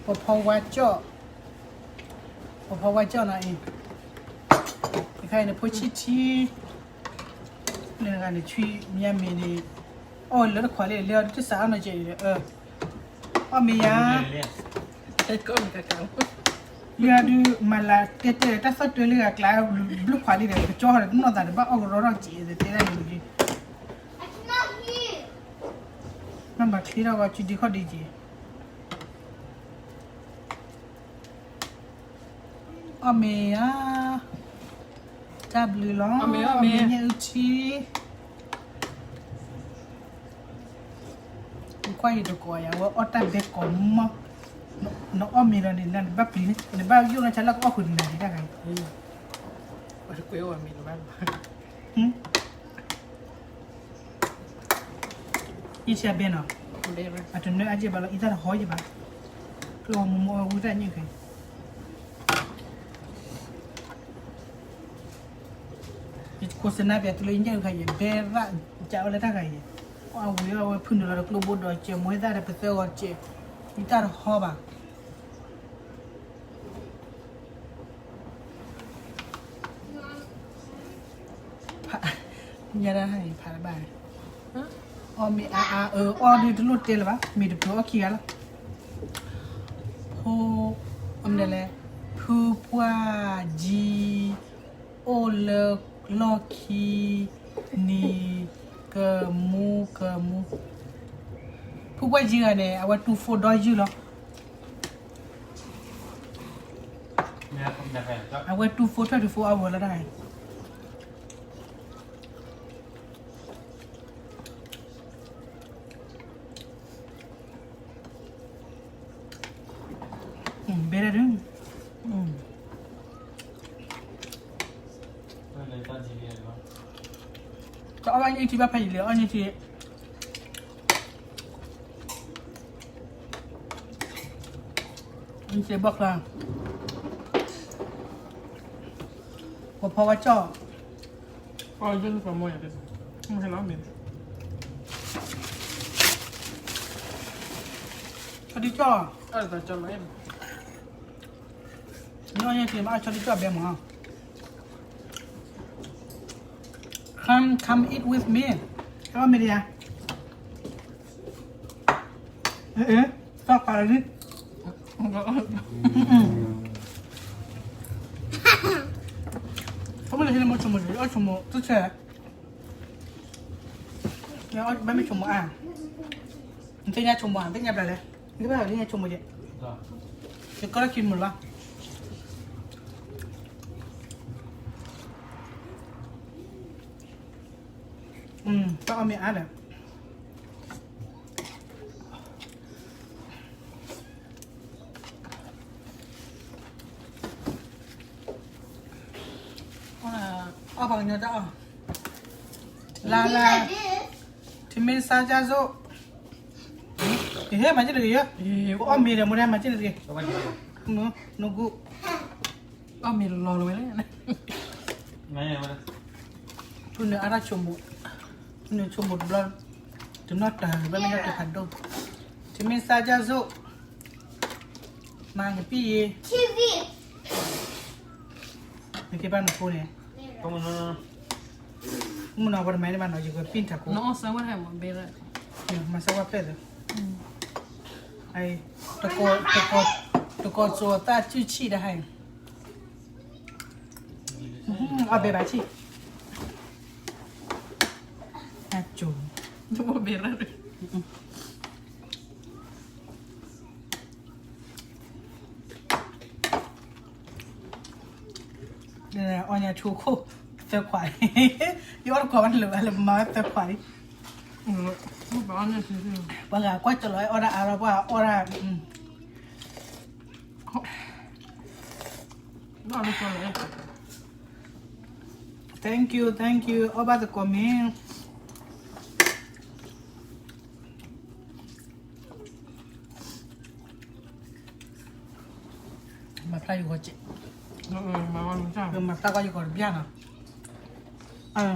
ပဖီဝါကၠီၣ်, ပဖီဝါကၠီၣ်နီၤအံၤ, တခါအံၤန့ၣ်ဖိဆံၣ်ထံ, န့ၣ်တဂၤန့ၣ် ဆွံမံၤမ့ၢ်န့ၣ်, အီၣ်လၢတခွးလံ လၢအီၤတစးအီၣ်နီၤကဲးအံၤဒီး, အီၣ်မ့ၢ်ယါ, လၢအဒုးမၤလၤတဲတဲ တၢ်သီၣ်တၢလၢအကျါ ဘျုးခွးလံဒီး ကကၠီဒီး တနီၢ်သးတဘၣ်အီၣ်ကရီထီၣ်ကဲး တဲဒၣ်န့ၣ်, နဘၣ်ချ့ထီၣ်ဝဲ စုဒံခီၣ်ဒံကဲး အီၣ်မ့ၢ်ဧါ, တၢ်ဘျုးလီၤ, မ့ၢ်ညၣ်အုၣ်ထံ, နကွၢ်ယတကိးယၤ အဝဲအီၣ်တၢ်ဘဲကိးမီၢ်, နအီၣ်မ့ၢ်ဒီးန့ၣ် နဘၣ်ပျံၤန့ၣ် နဘၣ်ယိၣ်နဆါလၢကအီၣ်ဃုာ်နၤန့ၣ်တၢ်ဂၤအံၤ, ပှၤတကွဲးအီၣ်မ့ၢ်လၢၤဘၣ်လီၤ. ယဆၢဘဲနီၤ, အတနၢအကဲဘၣ်လီၤ အံသၣ်တဟီယဘၣ်, ကျိမုၢ်မုၢ်အဝံသၣ်ညၣ်ခဲ, ယခိၣ်စနါပျးတုၤလၢယညၣ်အုၣ်ခါယဲ ဘဲရၣ်ကးအီၣ်လၢတၢ်ဂၤယဲ, အဝံၤအဝဲဖုနုာ်လီၤဒီးကျိဘိဒီးကဲ မိၢ်အံသၣ်ဒီးပသၢဂီၤကဲ, အံသၣ်တဟီဘၣ် ညါဒၣ်ဖးတဘၣ်, အီၣ်မ့ၢ်အါအါအၢ အီၣ်ဒုးတလိၣ်တဲလၢၤဘၣ် မ့ၢ်တပျိအီၣ်ခံဂၤလီၤ. ဖု, အမနုၤလဲၣ်, ဖုပှၢ်ကၠံ, အိၣ်လၢလီၢ်ခံ, နံၤ, ကမူကမူ, ဖုပှၢ်ကၠံဂၤန့ၣ် အဝဲတူၢ်ဖိဒီယုၢ်လီၤ. အဝဲတူၢ်ဖိထွဲၣ်တူၢ်ဖိ အဝဲလီၤတၢ်ဂၤ, ဘဲဒၣ်ဒုး, တအီၣ်ဘၣ်ညၣ်ထံဘၣ်ဖဲယံၤလံ အီၣ်ညၣ်ထံ နစ့ဘီၣ်ချါ, ပဖီဝါကၠီၣ်, အီၣ်ယိၣ်နကမီၢ်ယၤ, မ့ၢ်ဟဲလီၤမ့ၢ်, ဆီဒံကၠီၣ်, နအီၣ်ညၣ်ထံမ့ၢ်အီၣ်ဆီဒံကၠီၣ်ဘဲမး, Come, come eat with me. အီၣ်မ့ၢ်ဒံးဧါ, အ့ၣ်, သီၣ်ခွါလံ, အမ့ၢ်လၢဟံးန့ၢ်မ့ၢ်ဆိကမိၣ်, အီၣ်ဆိကမိၣ်တဆဲး, ဘၣ်မ့ၢ်ဆိကမိၣ်အါ, နသ့ၣ်ညါဆိကမိၣ်ဧါ, သ့ၣ်ညါဘျါလဲၣ်, နကဘၣ်သ့ၣ်ညါဆိကမိၣ်ကဲ, ယကီၢ်လၢခံမုၢ်လီၤ. တၢ်အီၣ်မ့ၢ်အါဒီး, အီၣ်ပှၤကညီတၢ်အီၣ်, လါလါ, ထမင်းစားကြစို့, ဟဲမၤက့ၤတဂ့ၤ, ပအီၣ်မ့ၤဒီးမ့ၢ်မၤက့ၤတဂ့ၤ, နဂုၢ် အီၣ်မ့ၤလီၤလီၤဝဲလဲၣ်, ဖုနုာ်အါထီၣ်ဆိကမိၣ်, ဖုနုာ်ဆိကမိၣ်တဘျီ, တနီၣ်တၢ်ဘၣ်မ့ၢ်တၢ်တဖးဒိၣ်, ထမင်းစားကြစို့, မၤကပံၢ်ယ့ၤ, နက့ၤဘၣ်နဖိန့ၣ်, မုၢ်နီၤပှၤတမၤန့ၣ်ဘၣ်နီၤ ယကပံၢ်တၢ်ကိး, မၤစၢၤဝဲဖျဲၣ်သၢ, တကိးစိၤသးစုဆံၣ်တဟါအံၤ, အဘဲဘၣ်ဆံၣ်, အကိၤ, တဘဲရၣ် အီၣ်ညါဆိခိၣ်သၢခွး, ယအီၣ်တခွးဘၣ်လၢၤဘၣ်လၢမၤဝဲသၢခွးလံ, ပှၤဂၤကွၢ်ကၠီလီၤအီၣ်ဒၣ်အါထီၣ်ပှၤအီၣ်ဒၣ်, ဘၣ်လၢကၠီလီၤ, thank you, thank you, အီၣ်ဘၣ်သကိးမ့ၢ် မၤဖျါယဂီၢ်စဲး, မၤဖျါကီယဂီၢ်တဘျီနီၤ, အီ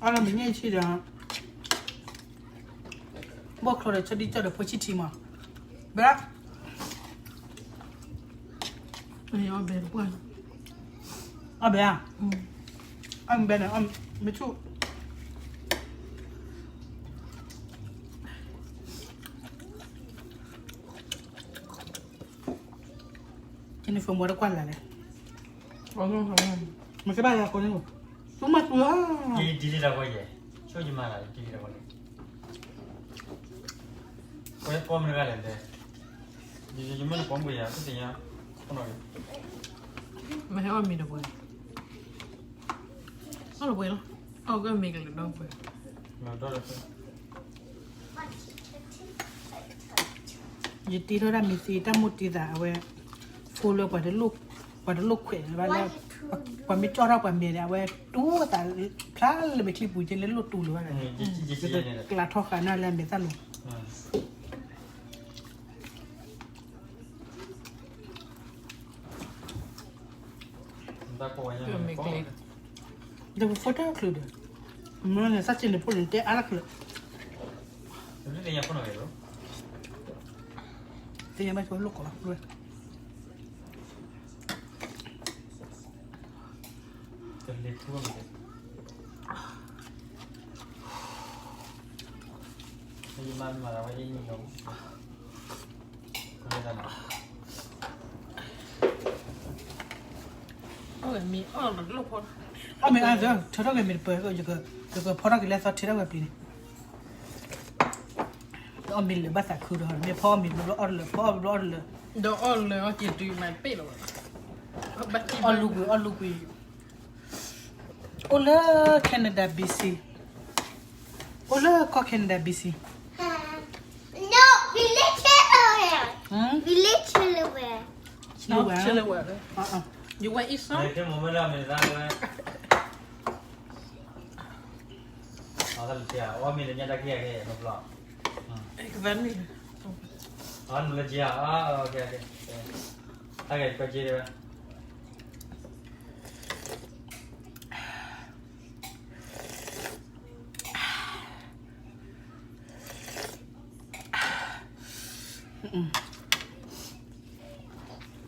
ၣ်လၢမ့ၢ်ညၣ်ဆံဒီး, ဘီၣ်ချီဒီး ဆီဒံၣ်ကၠီၣ်ဒီး ဖိဆံၣ်ထံမး, ဘဲ, အီၣ်ဘဲတပှၢ်, အီၣ်ဘဲဧါ, အီၣ်ဘဲန့ၣ် မ့ၢ်ဆူၣ် ကန့ၣ် ဖိမီတကွၢ်လၢ်လဲၣ်, မ့ၢ်ကဘၣ်ယၤကိးန့ၣ်, သူမၤသူလီၤ, ဒ်ဒ်တၢ်ဝဲယဲ, ဆိယမၤလၢ်ဒ်တၢ်ဝဲန့ၣ်, ဝဲကိးမ့ၢ်တဂၤလဲၣ်, ဒ်ယမ့ၢ်နကိးမ့ၢ်ယၤ သူသ့ၣ်ညါ, မ့ၢ်ဟဲအီၣ်မ့ၤတပှဲၤ, အီၣ်တပှဲၤလီၤ, အီၣ်ကမ့ၤကလဲၤဒီပှဲၤ ယတ့ထီၣ်တၢ်မ့ၢ်သ့ တၢ်မိၣ်တ့သးအဝဲ, ဖိလၢပှၤတလိၣ်, ပှၤတလိၣ်ခွဲးဘၣ်လၢ, ပှၤမ့ၢ်ကၠီၣ်ထီၣ်ပှၤမဲာ်န့ၣ် အဝဲတူၢ်အသးဖျါလၢမဲာ်ချံပူၤက့လၢလိၣ်တူၢ်လၢၤဘၣ်, ကျးထီၣ်ဃာ်နၢ်လၢအမဲာ်သၣ်လိၤ ဒီးပဖိတၢ်ချုးဒီး, မ့ၢ်န့ၣ်သၣ်စ့န့ၣ်ဖိန့ၣ်တဲအါတၢ်ချုး, သ့ၣ်ညါဘၣ်ဆိလိၣ်ကိးဘၣ်, အီၣ်မ့ၤအါ, ထၢထီၣ်က့ၤမ့ၤတပၢၤ, ယကဖီထီၣ်က့ၤလၢသီထံထီၣ်ဝဲပျံၤန့ၣ်, အီၣ်မ့ၤလၢာ်ဘၣ်သးခုဒီး မ့ၢ်ဖီအီၣ်မ့ၤဘျီဘျီအီၣ်တလၢာ်, ဖီအီၣ်ဘျီဘျီအီၣ်တလၢာ်, ဒီးအီၣ်လၢာ်အီၣ်က့ၤတုၤမၤပ့ၣ်လီၤ, အီၣ်လူကွံာ်အီၣ်လူကွံာ်, အိၣ်လၢ Canada B C, အိၣ်လၢကီၢ် Canada B C, အီၣ်မ့ၤလၢညါတၢ်က့ၢ်အဂ့ၢ်, အီၣ်နုာ်လၢက့ၤဧါ, အီၣ်က့ၤက့ၤ,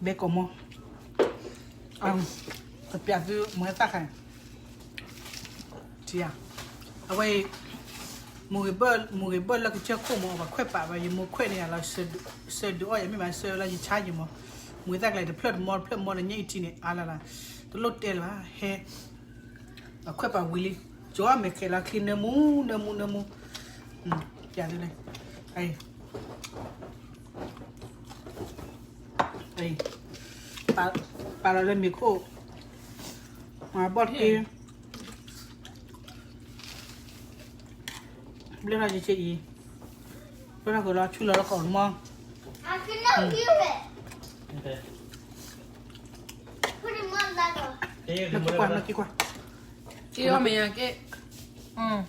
ဘဲကိးမီၤ, တပျးသုမ့ၢ်သၣ်ခါန့ၣ်, အဝဲအံၤ, မိၢ်ဂ့ၤဘၢၣ်လၢကစၢၢ်ခိၣ်မီၤ ပှၤခွဲးပာ်ဘၣ် ယမိၢ်ခွဲးန့ၣ်ယၤလီၤ, စၢၤဒုးအီၣ်ယၤ မ့ၢ်ဘၣ်စၢၤလၢယဆါယံၤမီၤ, မိၢ်ဂ့ၤသၣ်ကျဲတဖျၢၣ်တမီတဖျၢၣ်မီ တညါအံၤထံန့ၣ် အါလၢ်လၢ်, တလိၣ်တဲလၢၤဘၣ်, ဟဲ အခွဲးပာ်ဝံၤလံ, ကၠီမဲာ်ခဲလီၤချံနၢမူ နၢမူ နၢမူ, ပျးသုန့ၣ်, ပာ်လီၤလၢမ့ၤခိၣ်, မၤဘီၣ်တက့ၢ်, ဘျၢထီၣ်က့ၤဆ့အံၤ, ဘျၢထီၣ်က့ၤလီၤ ဆူလီၤလၢကိာ်မီၤ, နက့ၤကွၢ် နက့ၤကွၢ်, က့ၤအီၣ်မ့ၤယၤက့ၢ်,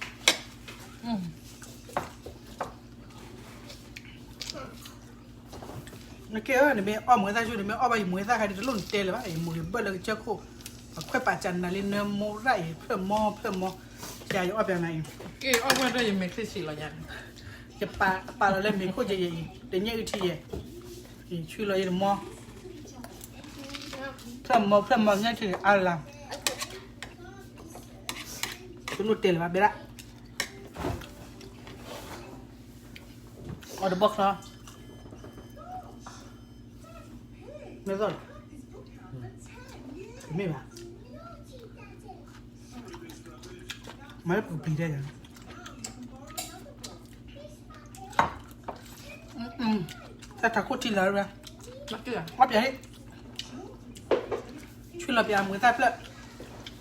နက့ၢ်ဧၢ နမ့ၢ်အီၣ်မိၢ်ဂ့ၤသၣ်ဆူ နမ့ၢ်အီၣ်ဘၣ်ယမိၢ်ဂ့ၤသၣ်ခါဒီး တလိၣ်နတဲလၢၤဘၣ်, ယမိၢ်ဂ့ၤဘၢၣ်လၢကစၢၢ်ခိၣ်, ပှၤခွဲးပာ်ကနၤလံ နၢမူရၣ်အံၤ ဖျၢၣ်မီ ဖျၢၣ်မီ, ယၤယအီၣ်ပျးနၤအံၤ, က့ၤအီၣ်ဘၣ်ဒီးယမဲာ်ချံဆံးလီၤယၤ, ယပာ်လီၤလၢမ့ၤခိၣ်က့ၤယအံၤ တညါအံၤထံယဲၢ်, ဆူလီၤယတမီ, ဖျၢၣ်မီ ဖျၢၣ်မီ ညါထံအါလၢ်, တလိၣ်တဲလၢၤဘၣ် ဘဲဒၣ် အီၣ်တဘီၣ်ချီ, မ့ၢ်သီၣ်လီၤ, တမ့ၢ်ဘၣ်, မၤလၢပူၤပျံၤဒၣ်ယၤ, တၢ်ထးခိၣ်ထံလၢ်ရၢ်, အီၣ်ပျး, ဆူလီၤပျးမိၢ်ဂ့ၤသၣ်ဖျၢၣ်,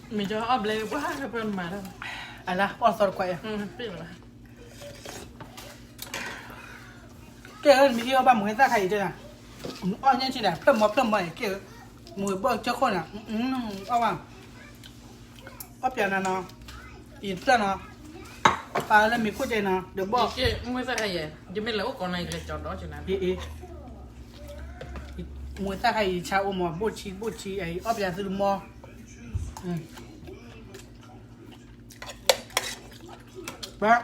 မ့ၢ်ကီအီၣ်ဘျဲပှၤဖၢမၤတၢ်, အလါ အီၣ်သီတခွါအံၤ ကဲဧၢ မ့ၢ်ဟ့ၣ်အီၣ်ဘၣ်မိၢ်ဂ့ၤသၣ်ခါအံၤတဲနၤ, အီၣ်ညါထံန့ၣ် ဖျၢၣ်မီဖျၢၣ်မီအံၤကဲဧၢ, မိၢ်ဂ့ၤဘၢၣ်ကစၢၢ်ခိၣ်န့ၣ်, အီၣ်ဘၣ်, အီၣ်ပျးနၤနီၤ, အံၤတဖျၢၣ်နီၤ, ပာ်လၢမ့ၤခိၣ်ကဲနီၤ ဒီးဘီၣ်, မိၢ်ဂ့ၤသၣ်ခါအံၤ, ယမ့ၢ်လဲၤအိၣ်ကိးနၤ ယကလဲၤကၠီၤဒီးကနၤ, အ့ အ့ မိၢ်ဂ့ၤသၣ်ခါအံၤ ဆါအိၣ်မီၤ ဘိၣ်ဆံဘိၣ်ဆံအံၤ အီၣ်ပျးသုတမီ, ဘၣ်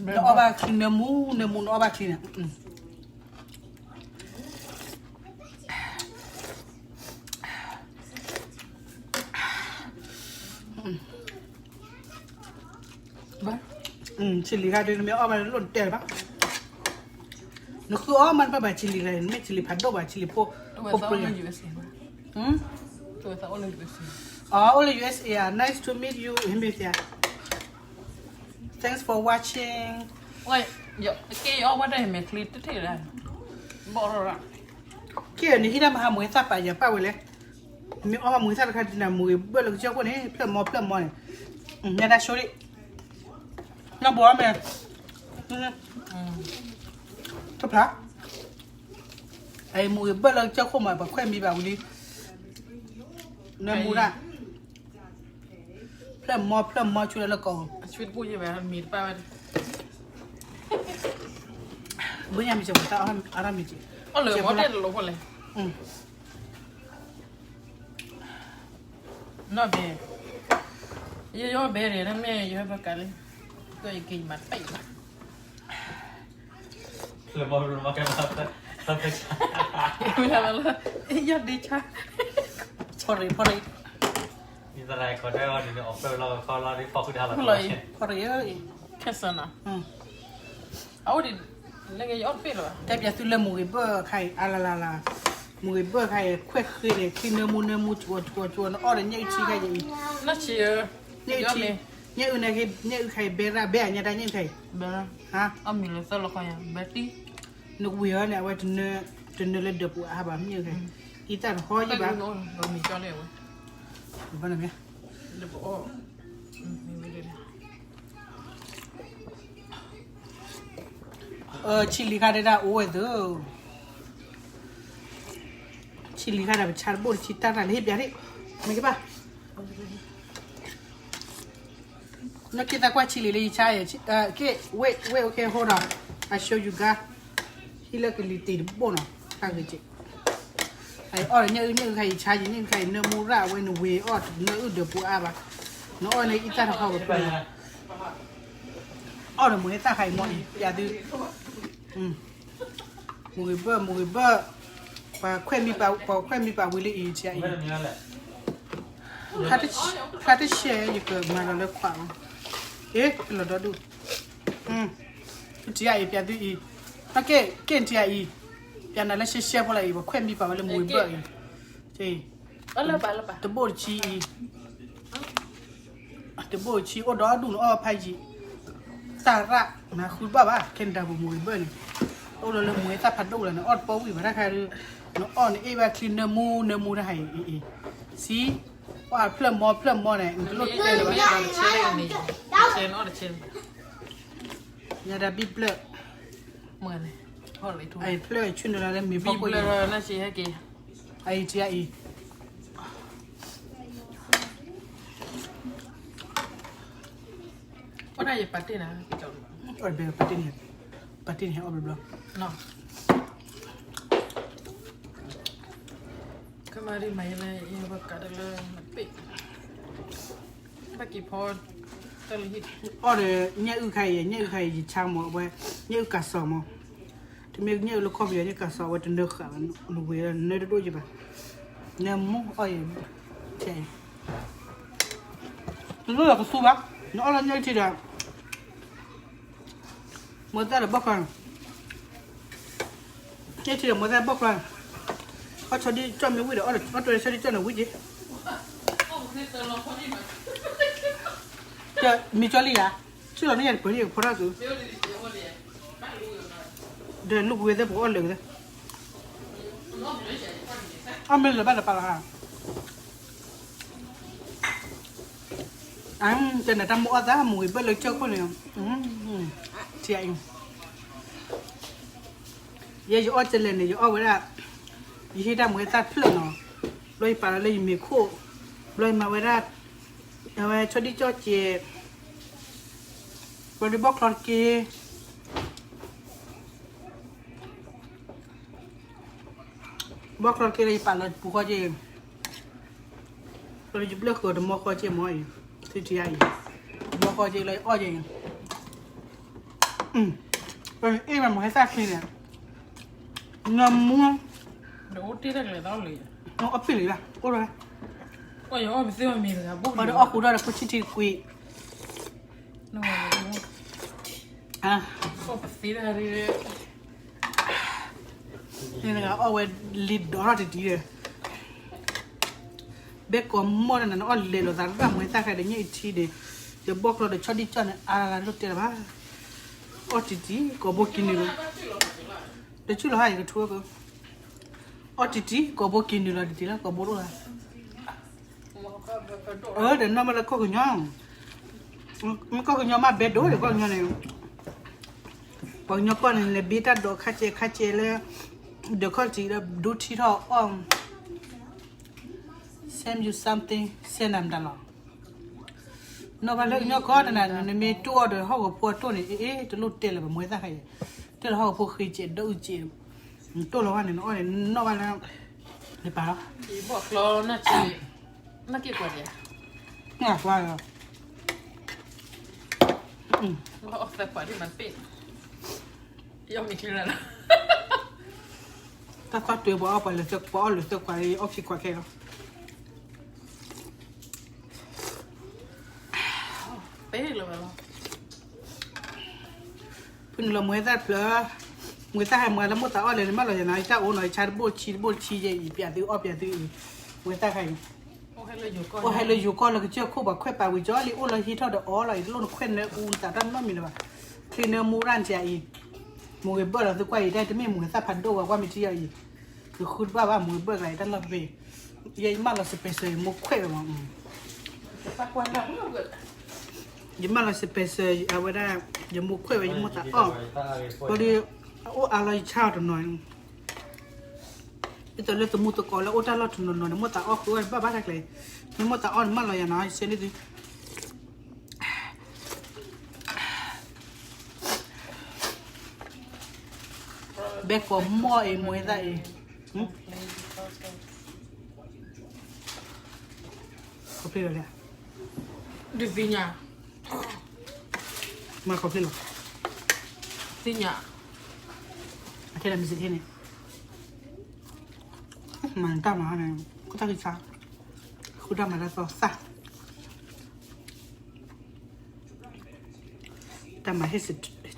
နအီၣ်ဘၣ်ချံနၢမူ နၢမူနအီၣ်ဘၣ်ချံန့ၣ် ဘၣ်, ဆံလံၤခါဒ်နမ့ၢ်အီၣ်ဘၣ်လိၣ်နတဲဘၣ်, နဃုအီၣ်မးနဘၣ်ဘၣ်ဆံလံၤခါ နမ့ၢ်ဆံလံၤဖးဒိၣ်ဘၣ် ဆံလံၤဖိ, ဖိပှ့ၤ, အိၣ်လၢ U S A ဧါ, nice to meet you ဟဲမ့ၢ်သ့, thanks for watching, က့ၤအီၣ်ဝဲဒၣ်မဲာ်ချံတထံၣ်လဲၣ်, ဘီၣ်ထီၣ်ရၣ်, က့ၤနဟံၣ်ဒၣ်မဟါမူၤသၣ်ပာ်ယၤပာ်ဝဲလဲၣ်, မ့ၢ်အီၣ်ဘၣ်မူၤသၣ်တခါဒ်နၤ မူၤဂ့ၤဘၢၣ်လၢကစၢၢ်ခိၣ်န့ၣ် ဖျၢၣ်မီဖျၢၣ်မီန့ၣ်, ညါတၢ်ဆိဒံး, နီၢ်ဘိအီၣ်မဲာ်, တဖျါ, အမူၤဂ့ၤဘၢၣ်လၢကစၢၢ်ခိၣ်မး ပှၤခွဲးမံဘၣ်ဝံၤလံ, နၢမူၤဒၣ်, ဖျၢၣ်မီဖျၢၣ်မီဆူလၢလၢကီး, ဘုညါမံၤစၢၤပတၢ်အါရၣ်မံၤက့ၤ, အီၣ်လၢမီၢ်တဲတလိၤဖိလဲၣ်, နီၢ်ဘဲ, ယယီၢ်ဘဲန့ၣ် နမ့ၢ်ယဟဲဘၣ်ကးလံ, ကယက့ၤယမၤတပာ်ယမး, လၢမီၢ်ရူမီၢ်ကဲမီၢ်, ယဒ့ဆါ, ဖီရံဖီရံ, ယသရၣ်ခီတဲအီၤန့ၣ် အီၣ်ဖျၢၣ်လီၤခီလီၤဒ်ဖီခုတဟါလီၤ, ဖီရံဧၢ, ခဲစၢ်နၤ, အဝဲဒ်, နကယအီၣ်တပ့ၢ်လီၤ, တဲပျးသုလၢမူၤဂ့ၤဘၢၣ်ခါအံၤ အလလလ, မူၤဂ့ၤဘၢၣ်ခါအံၤ ခွဲးဃ့န့ၣ် ချံနၢမူနၢမူ ကွီကွီကွီ နအီၣ်ဒီးညၣ်အုၣ်ထံခါအံၤ, ညၣ်အုၣ်, ညၣ်အုၣ်ခါအံၤ ဘဲရၣ် ဘဲအညါတၢ်ညၣ်အုၣ်ခါအံၤ, နကဝံၤဧါန့ၣ် အဝဲ တနၢလၢဒၢးပူၤအါဘၣ် ညၣ်အုၣ်ခါအံၤ, အံသၣ်တဟီယံၤဘၣ်, ဘၣ်နမ့ၢ် ဆံလံၤခါဒဲဒၣ်အိၣ်ဝဲသၢ, ဆံလံၤခါဒီးပဆါတဘိၣ်တဆံတၢ်တၢ်လၢဟ့ၣ်ပျးထံၣ်, မ့ၢ်ကဘၣ်, နက့သးကွၢ်ဆံလံၤလၢယဆါ, က့, wait, wait, okay, hold on, I show you guys, ဟံၣ်လၢကလံၤတံၤတဘိၣ်နီၤ, တၢ်ဂ့ၤက့ၤ အအီၣ်ဒီးညၣ်အုၣ် ညၣ်အုၣ်ခါအံၤဆါယံၤ ညၣ်အုၣ်ခါအံၤ နၢမူရၣ်ဝဲ နဝ့ၤအီၣ် နၢအုၣ်ဒၢးပူၤအါဘၣ်, နအီၣ်န့ၣ်အံသၣ်တဟီဝဲပူၤ, အီၣ်ဒီးမူၤဟဲသၣ်ခါအံၤမ့ၢ်အံၤ ပျးသု, မူၤဂ့ၤဘၢၣ် မူၤဂ့ၤဘၢၣ်, ပှၤခွဲးမံပာ် ပှၤခွဲးမံပာ်ဝံၤလၢအံၤဆါအံၤ, ဖျါတရှဲ ယကမၤလီၤလၢခွးလီၤ, အ့ လီၤဒီဒူၣ် ထံအံၤ ပျးသုအံၤ, က့ၣ် က့ၣ်ထံအံၤ, ပျးနၤလၢရှဲရှဲဖိလၢအံၤ ပှၤခွဲးမံပာ်ဝဲလၢမူၤဂ့ၤဘၢၣ်အံၤ, တဘိၣ်တဆံအံၤ, တဘိၣ်တဆံ အိၣ်ဒီဒူၣ်နအီၣ်ဖးယံၤ, တၢ်ရၣ် နဃုဘၣ်ဘၣ် Canada ပူၤမူၤဂ့ၤဘၢၣ်န့ၣ်, အိၣ်ဒီးလၢမူၤဂ့ၤသၣ်ဖးဒိၣ်လၢနအီၣ်တပီၢ်ဝံၤဘၣ်တၢ်ခါဒုး, နအီၣ်နအ့ၣ်ဘၣ်ချံနၢမူနၢမူတၢ်ဟးအံၤအံၤ, စံ ပှၤဖျၢၣ်မီဖျၢၣ်မီန့ၣ် နတလိၣ်တဲလၢၤဘၣ်, ညါဒၣ်ဘံၣ်ဖျၢၣ်, ဖျၢၣ်ဆူၣ်နလၢမ့ၤဖီခိၣ်အံၤ, အံၤထံအံၤ, အီၣ်ဘဲပာ်တ့ၢ်န့ၣ်, ပာ်တ့ၢ်န့ၣ်အီၣ်ဘျီဘျီ ကမၤဒ်မၤယလဲၣ် ယဘၣ်ကးတလၢနပ့ၢ်, ဘၣ်က့ၤဖီတၢ်လၢဟံၣ်, အီၣ်ဒီးညၣ်အုၣ်ခါအံၤ ညၣ်အုၣ်ခါအံၤ ယဆါမး အဝဲ ညၣ်အုၣ်ကးစီၤမး, တမ့ၢ်ညၣ်အုၣ်လၢခီၣ်ပယီၤ ညၣ်ကးစီၤအဝဲတနၢဃာ်ဘၣ် နဝံၤလၢနၢတဒိၣ်ယံၤဘၣ်, နၢမူအီၣ်ယံၤ, နလိၣ်လီၤကသူဘၣ်, နအီၣ်လၢညၣ်အုၣ်ထံဒီး မ့ၢ်သၣ်ဒီးဘီၣ်ချီ, ညၣ်ထံဒီးမ့ၢ်သၣ်ဘီၣ်ချီ, အီၣ်ဆီဒံၣ်ကၠီၣ်မ့ၢ်ဝံၣ်ဒီး အီၣ်တၢ်ဆီဒံၣ်ကၠီၣ်န့ၣ်ဝံၣ်က့ၤ, မ့ၢ်ကၠီလံဧါ, ထံၣ်လီၤန့ၣ်ယၤတပၢၤန့ၣ်ယကဖီထီၣ်သု, ဒီးလူၢ်ပဝဲသ့ၣ်ပကအီၣ်လၢာ်ကသ့, အီၣ်မ့ၢ်လၢာ်ဘၣ်တပာ်လီၤဧါ တဲနၤတၢ်မိၣ်အီၣ်သး မူၤဂ့ၤဘၢၣ်လၢကစၢၢ်ခိၣ်န့ၣ်, ထံအံၤ, ယဲယအီၣ်ကလဲၣ်န့ၣ် ယအီၣ်ဝဲဒၣ်, ယဟ့ၣ်တၢ်မူၤဟဲသၣ်ဖျၢၣ်နီၤ, ဘျီယပာ်လီၤလၢယမ့ၤခိၣ်, ဘျီယမၤဝဲဒၣ်, အဝဲဆီဒံၣ်ကၠီၣ်ကဲး, ဘျီဒုးဘီၣ်ချီတက့ၢ် ဘီၣ်ချီတက့ၢ်လၢယပာ်လီၤပူၤဃီက့ၤ, ဘျီယဘျၢၣ်ဃုာ်တမီၢ်ဃီက့ၤမ့ၢ်အံၤ, သုထံအံၤ, တမီၢ်ဃီက့ၤလၢယအီၣ်က့ၤအံၤ, အ့ၣ်မး မ့ၢ်ဟဲသၣ်ချံန့ၣ်, နမူ, ဒီးအိၣ်တ့ၢ်တၢ်ကလဲၤသီလံ, အီၣ်ပ့ၢ်လံဘၣ်, အိၣ်လီၤ, ပှၤဒီးအီၣ်ဃုာ်ဒီးတခိၣ်ဆံၣ်ထံတကွံ, နဂၤအီၣ်ဝဲလံဒီးထီၣ်တံၢ်တံၢ်ဒီး ဘဲကိးမီၢ်တနၤန့ၣ် အီၣ်လဲၤလိာ်သးတၢ်မွဲသၣ်ဃဲဒီး ညၣ်အံၤထံဒီး, ယဘီၣ်ကျီဒီးဆီဒံၣ်ကၠီၣ်န့ၣ် အါဂၤလိၣ်တဲလၢၤဘၣ်, အီၣ်တံၢ်တံၢ် ကိးဘိက့ၤနုာ်လီၤ, တဆူၣ်လီၤဟါ ယကထူအက, အီၣ်တံၢ်တံၢ် ကိးဘိက့ၤနုာ်လီၤတံၢ်တံၢ်လၢကိးဘိလိၣ်လီၤ, အၢ ဒီးနီၢ်မ့ၢ်လၢကီၢ်ကညီ, မ့ၢ်ကီၢ်ကညီမ့ၢ်ဘဲဒိၣ်ဒီးကီၢ်ကညီန့ၣ်, ပှၤကညီကီၢ်န့ၣ် လဲၤဘ့တၢ်ဒိးခါကဲခါကဲလၢ, ဒီးခီၣ်ထံးဒီးဒိထံထီၣ်အီၣ်, send you something, send နၤမတၤလီၤ, နီၢ်ဘၣ်လၢကညီကီၢ်တနၤန့ၣ် နမ့ၢ်တိၢ်အီၤဒီးဟီၣ်ကဖိအတိၢ်န့ၣ် အ့ တလိၣ်တဲလၢၤဘၣ်မွဲသၣ်ဃဲအံၤ, တဲလၢဟီၣ်ကဖိဃ့ကဲးဒီးအုကဲး, တိၢ်လီၤဝဲန့ၣ် နအီၣ်န့ၣ် နီၢ်ဘၣ်လၢ, နပာ်လီၤ, ဘီၣ်ကျီ, နက့ၤကွၢ်ဒံး, နကွၢ်လီၤ, ဘီၣ်အီၣ်သၢကွၢ်ဒံးမၤတပ့ၢ်, ယမ့ၢ်ချ့လၢလီၤ, တၢ်သီၣ်တုဲပှၤအီၣ်ပှၤလၢသၢကွၢ်အီၣ်လၢသၢကွၢ်အီၣ်ခံကွၢ်ခဲလီၤ ပ့ၢ်လၢၤဘၣ်လီၤ, ဖုနုာ်လီၤမွဲသၣ်တဖျၢၣ်, မွဲသၣ်ဟဲမွဲလၢမိၢ်သးအီၣ်လဲၣ်န့ၣ် မၢလီၤယၤနီၤ ယတၢ်အိၣ်နီၤ ယဆါတဘိၣ်တဆံတဘိၣ်တဆံယဲအံၤ ပျးသုအီၣ်ပျးသုအံၤ, မွဲသၣ်ခါအံၤ, အိၣ်ဟဲလၢယိၤကီၢ်လၢကစၢၢ်ခိၣ်ပှၤခွဲးပာ်ဝံၤကၠီလံ အိၣ်လၢဟံးထီၣ်ဒီးအီလီၤအံၤ တလိၣ်နခွဲးနၢအူနသးတၢ်နီတမံၤလၢၤဘၣ်, ချ့နၢမူရၣ်နထံအံၤ, မိၢ်ဂ့ၤဘၢၣ်လီၤသုကွၢ်အံၤ တၢ်တမ့ၢ်မိၢ်ဂ့ၤသၣ်ဖးဒိၣ်ဝဲကွၢ်မ့ၢ်ထံအံၤ, ယဃုတဘၣ်ဘၣ် မိၢ်ဂ့ၤဘၢၣ်ကျါအံၤ တၢ်လီၢ်တဘ့ၣ်, ယဲယမၢလီၤ special ယမိၢ်ခွဲးဝဲမး ယမၢလီၤ special အဝဲဒၣ်, ယမိၢ်ခွဲးဝဲယမိၢ်သးအီၣ်, ဘၣ်ဒီး, အအိၣ်အါလီၤယဆါအီၤတနီၤ, ဒ်သိးလၢသမူသကိးလၢအိၣ်တၢ်လီၢ်တနီၤနီၤန့ၣ် မိၢ်သးအီၣ်ဃုအီၣ်တဘၣ်ဘၣ်တၢ်ကျဲ, မ့ၢ်မိၢ်သးအီၣ်န့ၣ်မၢလီၤယၤနီၤ ယဆၢန့ၢ်သု ဘဲကိးမီၢ်အံၤ မွဲသၣ်အံၤ, ခီဖျိလီၤလဲၣ်, ဒုးသ့ၣ်ညါ, မၤခီဖျိလီၤ, သ့ၣ်ညါ, အထဲလၢမ့ၢ်စ့ၢ်ကီးန့ၣ်, မၤတၢ်မၤန့ၣ်, ခိၣ်တၢ်ဂံၢ်ဆါ, ဃုတၢ်မၤတၢ်သီသၣ် တၢ်မၤဟ့ၣ်စ,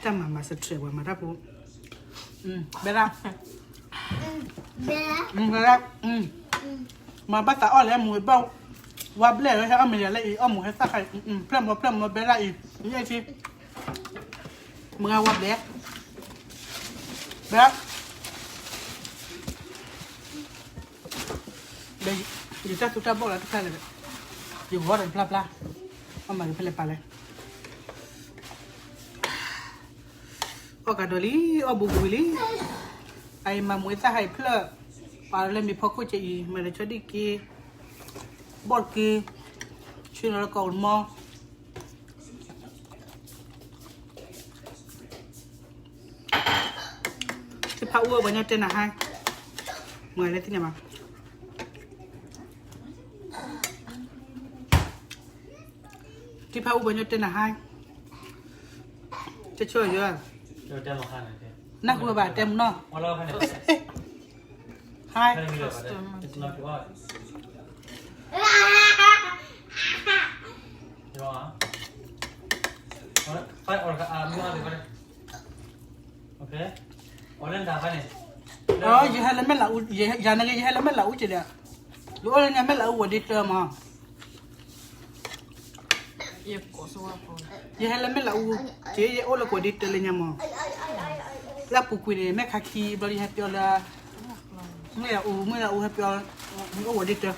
တၢ်မၤမၤစထြဲးပှၤမၤတၢ်ဖိ, ဘဲဒၣ်, ဘဲဒၣ်, မၤဘၣ်သးအီၣ်လဲၣ် မူၤဘၣ်, ဝါဘျဲၣ်လၢဟဲအီၣ်မ့ၤလၢအံၤ အီၣ်မူၤဟဲသၣ်ခါအံၤ, ဖျဲၣ်မီၤဖျဲၣ်မီၤဘဲဒၣ်အံၤ, ယဲၢ်ထံ, မုၢ်ဂၤဝါဘျဲၣ်, ဘဲဒၣ် ယတၢ်သူတၢ်ဘီၣ်လၢတဖျၢၣ်လဲၣ်, ယဂီၤဒီးတဖျါဖျါ, အမၤကဖဲလဲၣ်ပာ်လဲၣ်, အီၣ်ကဒီးလံ, အီၣ်ဘူးဘူးလံ, အအံၤမၤမူၤသၣ်ဟဲအံၤဖျၢၣ်, ပာ်လၢမ့ၤဖီခိၣ်ကဲအံၤ မၤဒီးဆီဒံၣ်က့, ဘီၣ်က့, ဆှၢလီၤလၢကိးကမီ တဖၣ်အူဝဲပှၤညီတဲနၤဟါ, မၤလဲၣ်သ့ၣ်ညါဘၣ်, တဖၣ်အူပှၤညီတဲနၤဟါ, တဆိယၤ, နၢ်ဟူဘၣ်တဲမနီၤ, ဟါ ယဟဲလၢမဲၢ်လးအူ, ယၤန့ၣ်ဂ့ၤ ယဟဲလၢမဲၢ်လးအူက့ၤဒီး, ယအိၣ်လၢညါမဲၢ်လးအူဝဲၤဒ့တၢမး, ယဟဲလၢမဲၢ်လးအူ, က့ၤယအိၣ်လၢကဝဲၤဒ့တၢလၢညါမး, လၢပူၤကွံာ်န့ၣ် မဲၢ်ခါခံဘျီယဟဲပၠီလၢ, မဲၢ်လးအူ မဲၢ်လးအူဟဲပၠီ, အိၣ်ဝဲၤဒ့တၢ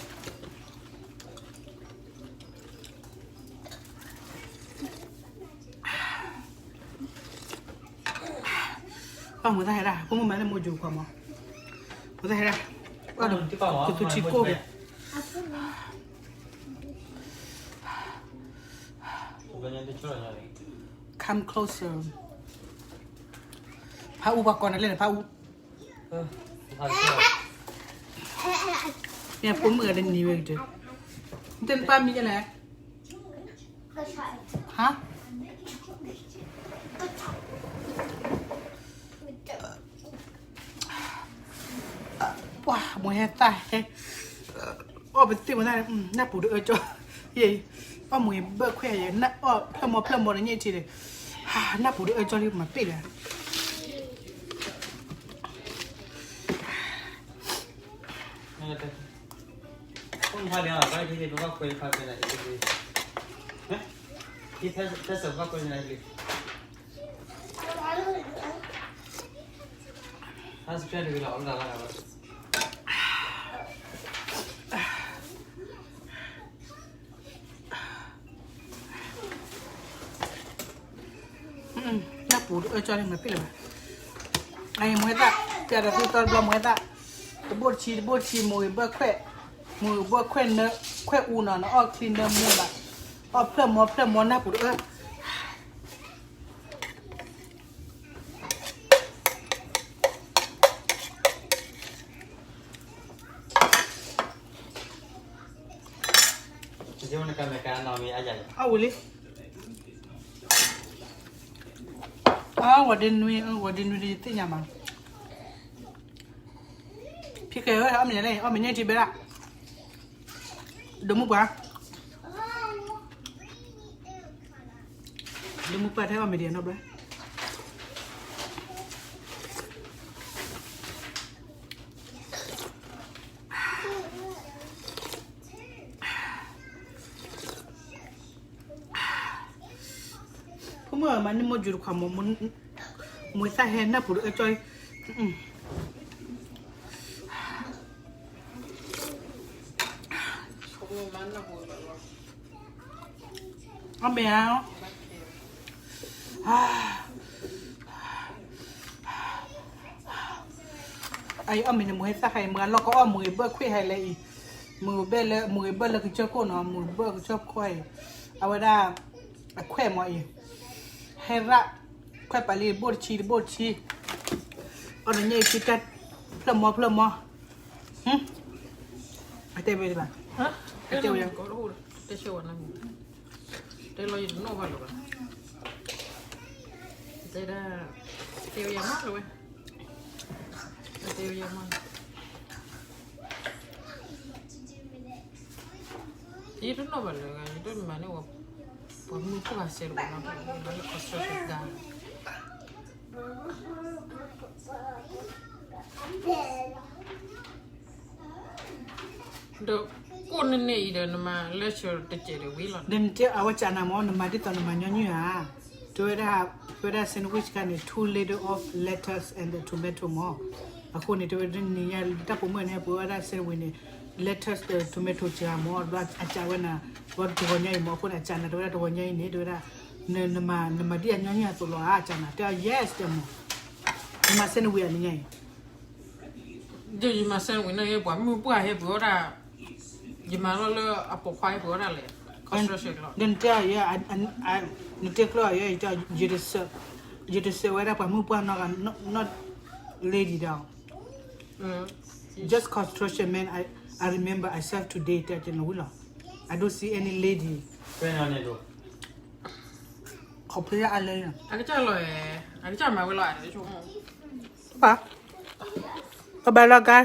ပှၤမုာ်သၣ်ဟဲဒၣ် ဖိမုၣ်မၤလၢမိၢ်ယိၤခွါမး, မုာ်သၣ်ဟဲဒၣ်, ပှၤဒီးကသူထံကိၢ်က့ၤ, come closer, ဖးအူပှၤကိးနၤလဲၣ် ဖးအူ, ဖိမုၣ်ဂၤဒီးနံၤဝဲကတၢၢ်, နတဲနပၢ်မံၤလဲၣ် ဟါ, မိၢ်ဟဲသၣ်ဟဲ အီၣ်ပသ့ၣ်မတၤ နၢ်ပူၤတအၢကၠီ, ယဲ, အီၣ်မူၤဂ့ၤဘၢၣ်ခွဲးယဲ, အီၣ်ဖျၢၣ်မီဖျၢၣ်မီတန့ၢ်ထံဒီး, နၢ်ပူၤတအၢကၠီလံမၤပ့ၢ်လၢ နၢ်ပူၤတအၢကၠီန့ၣ်မၤပ့ၢ်လၢၤဘၣ်. အမိၢ်ဟဲသၣ်, ပျဲဒီးသူတီတဘျီမိၢ်ဟဲသၣ်, တဘိၣ်တဆံ တဘိၣ်တဆံ မိၢ်ဂ့ၤဘၢၣ်ခွဲး, မိၢ်ဂ့ၤဘၢၣ်ခွဲးနၢ, ခွဲးအူနီၤ နအီၣ်ချံနၢမူဘၣ်, အီၣ်ဖျၢၣ်မီဖျၢၣ်မီနၢ်ပူၤတအၢ အဝံၤလံ. အဝဲဒၣ်နွံ, ဝဲဒၣ်နွံဒ်ယသ့ၣ်ညါမး, ဖံဃဲဧၢ အီၣ်မ့ၤန့ၣ်, အီၣ်မ့ၤန့ၣ်ထံဘဲဒၣ်, ဒိၣ်မုၢ်ပှၢ်, ဒိၣ်မုၢ်ပှၢ်ထဲအီၣ်မ့ၤဒံးနီတဘျီ ဖိမုၣ်မၤန့ၢ်မိၢ်ယူၤတခွးမး, မိၢ်သၣ်ဟဲနၢ်ပူၤတအၢကၠီ, အီၣ်မ့ၤဧါ, အအံၤအီၣ်မ့ၤန့ၣ် မိၢ်ဟဲသၣ်ခါအံၤ မုၢ်အလီၢ်ကအီၣ်မူၤဂ့ၤဘၢၣ်ခွဲးဟဲလဲၣ်အံၤ, မူၤဂ့ၤဘၢၣ်လၢ, မူၤဂ့ၤဘၢၣ်လၢကစၢၢ်ခိၣ်နီၤ, မူၤဂ့ၤဘၢၣ်ကစၢၢ်ခိၣ်အံၤ, အဝဲဒၣ်, အခွဲးမးအံၤ, ဟဲရၣ်, ခွဲးပာ်လံတဘိၣ်တဆံ တဘိၣ်တဆံ, အီၣ်တန့ၢ်အံၤ ဖျၢၣ်မီဖျၢၣ်မီ, အတဲဝဲဒၣ်ဘၣ်, အတဲဝဲ, တဲလီၤယတနီၣ်ဘၣ်လၢၤဘၣ်, တဲဒၣ်, တဲဝဲယမီၢ်လၢၤဝဲ, တဲဝဲယမီၢ်, ယတနီၣ်ဘၣ်လၢၤ, ယတမၤန့ၢ်ဝဲ, ပှၤမုၢ်ပှၢ်စဲတဝဲနီၤ, လၢ construction တၢ် ဒီးကိၣ်န့ၣ်န့ၣ်အံၤဒီး နမၤ lecture တစဲးဒီးဝံၤလီၤ, ဒီးနတဲအဝဲကနၤမး နမၤဒ်သိးနမၤညီနုၢ်ဧါ, တဲဝဲဒၣ်, တဲဝဲဒၣ် sandwich ခါန့ၣ် too little of lettuce and the tomato မး, အဃိန့ၣ် တဲဝဲဒၣ်နံၤညါ တၢ်ပိာ်မုၣ်န့ၣ် ပဝဲဒၣ် sandwich န့ၣ် lettuce ဒီး tomato စှၤမး, ဒီးအကးဝဲနၤ, ဒီးတဂီၤညါအံၤမး အဃိန့ၣ် အကနၤ တဲဝဲဒၣ်တဂီၤညါအံၤန့ၣ် တဲဝဲဒၣ်, နမၤ, နမၤဒ်အညီနုၢ်အသိးလီၤဧါ အကနၤ, တဲ yes တဲမး, နမၤ sandwich ဧါ နံၤညါအံၤ ဒီးယမၤ sandwich န့ၣ် ပှၤမုၢ်ပှၢ်ဟဲပှ့ၤဝဲဒၣ်, ယမၤလီၤလၢအပိာ်ခွါဟဲပှ့ၤဝဲဒၣ်လဲၣ်, construction လီၤ, ဒီးနတဲအီၤယဲ, နတဲကျၢၤအီၤယဲ, ယတစဲးဝဲဒၣ်ပှၤမုၢ်ပှၢ်နီတဂၤ, not lady ဒီး, just construction man, I remember I serve today တဲကနဝံၤလီၤ, I don't see any lady, ခီဖျိအလဲၣ်, အကစၢ်လီၤ, အကစၢ်မၤဝဲလီၤ, ပၢ်, ကဘၣ်လီၤကါ